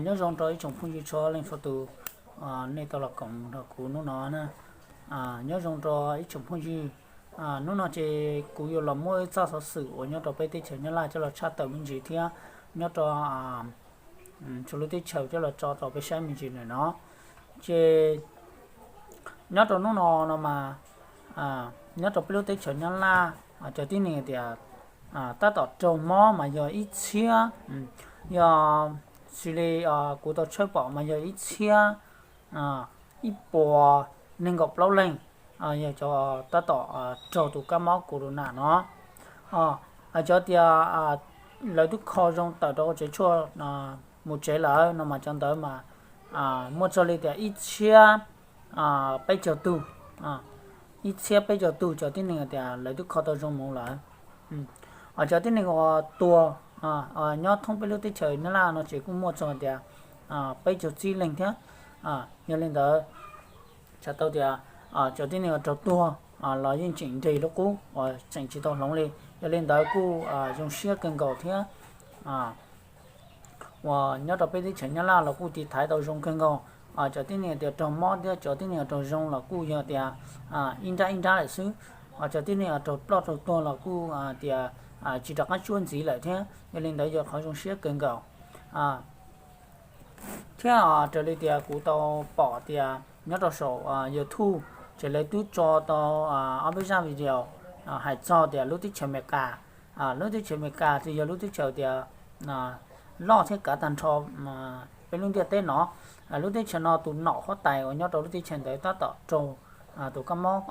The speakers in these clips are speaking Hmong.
Nyob zoo rau ib tsoom phooj ywg txhua leej txhua tus, nej tau los koom nrog kuv hnub no na. Nyob zoo rau ib tsoom phooj ywg, hnub no ces kuv yuav los muab ib txoj xov xwm uas nyob rau peb teb chaws Nyab Laj coj los tshaj tawm me ntsis thiab nyob rau txhua lub teb chaws coj los tso rau peb saib me ntsis ntawm no. Ces nyob rau hnub no no mas, nyob rau peb lub teb chaws Nyab Laj, cov tib neeg tias tab tom raug mob mas yog ib txhiab, yog xws li kuv tau tshawb pom mas yog ib txhiab ib puas nees nkaum plaub leej yog cov tab tom raug tus kab mob corona no. Cov tias lawv twb kho zoo tawm rau tsev tshuaj mus tsev lawm no mas cov ntawd mas muaj txog li tias ib txhiab peb caug tug, ib txhiab peb caug tug cov tib neeg tias lawv twb kho tau zoo mus lawm. Cov tib neeg uas tuag nyob thoob peb lub teb chaws Nyab Laj no ces kuj muaj txog tias peb caug tsib leeg thiab. Yog li ntawd, txhais tau tias cov tib neeg uas raug tuag los yeej tseem nres lub qub uas tseem tsis tau hloov li. Yog li ntawd kuj zoo siab kawg nkaus thiab uas nyob rau peb teb chaws Nyab Laj los kuj tiv thaiv tau zoo kawg nkaus. Cov tib neeg tias raug mob thiab cov tib neeg raug zoo los kuj yog tias ib nrab ib nrab lawm xwb. Cov tib neeg raug ploj raug tuag los kuj tias tsis rov qab tsuab ntxiv lawm thiab. Yog li ntawd yog qhov zoo siab kawg nkaus. Thiab raws li tias kuv tau pom tias nyob rau saum YouTube ces lawv twb tso tau ob peb zaj video hais txog tias lub teb chaws Amelikas, lub teb chaws Amelikas ces yog lub teb chaws tias loj thiab kav tag nrho peb lub ntiaj teb no. Lub teb chaws no tus nom huab tais uas nyob rau lub teb chaws ntawd tab tom raug tus kab mob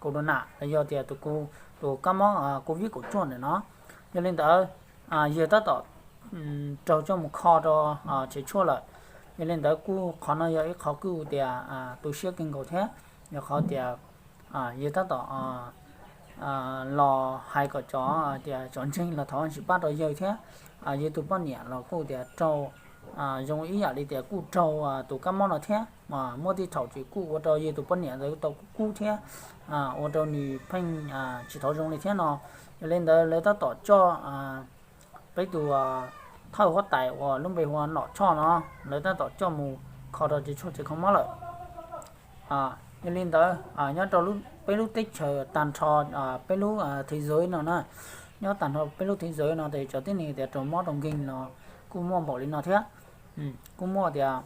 corona los yog tias tus kab mob covid kaum cuaj ntawm no. Yog li ntawd, yawg tab tom raug coj mus kho rau tsev tshuaj lawm. Yog li ntawd kuj qhov no yog ib qhov kuj tias tu siab kawg nkaus thiab, yog qhov tias yawg tab tom los hais kom cov tias cov ntseeg los thov tsis pab rau yawg thiab. Yawg tus poj niam los kuj tias raug zoo ib yam li tias kuj raug tus kab mob no thiab. Muaj tej thaum ces kuj ua rau yawg tus poj niam ntawd tau kub kub thiab, ua rau nws pheej tsis tau zoo li thiab no. Yog li ntawd lawv tab tom coj peb tus thawj huab tais uas lub npe hu ua Nom Choj no, lawv tab tom coj mus kho rau tsev tshuaj tsev kho mob lawm. Yog li ntawd nyob rau peb lub teb chaws tag nrho peb lub thế giới no na, nyob tag nrho peb lub thế giới no ces cov tib neeg tias raug mob raug nkeeg no kuj muaj npaum li no thiab. Kuj muaj tias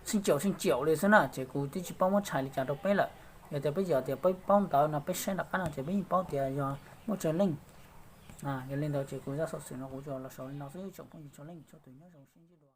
sib caum sib caum li xwb na, ces kuv twb tsis paub muab tshais li cas rau peb lawm. Yog tias peb yog tias peb paub ntawd no peb saib nram qab no ces peb yeej paub tias yog muaj tsawg leej. Yog li ntawd ces kuv zaj xov xwm no kuv tsuas los xaus li no xwb, tsoom phooj ywg txhua leej txhua tus nyob zoo sib ntsib dua.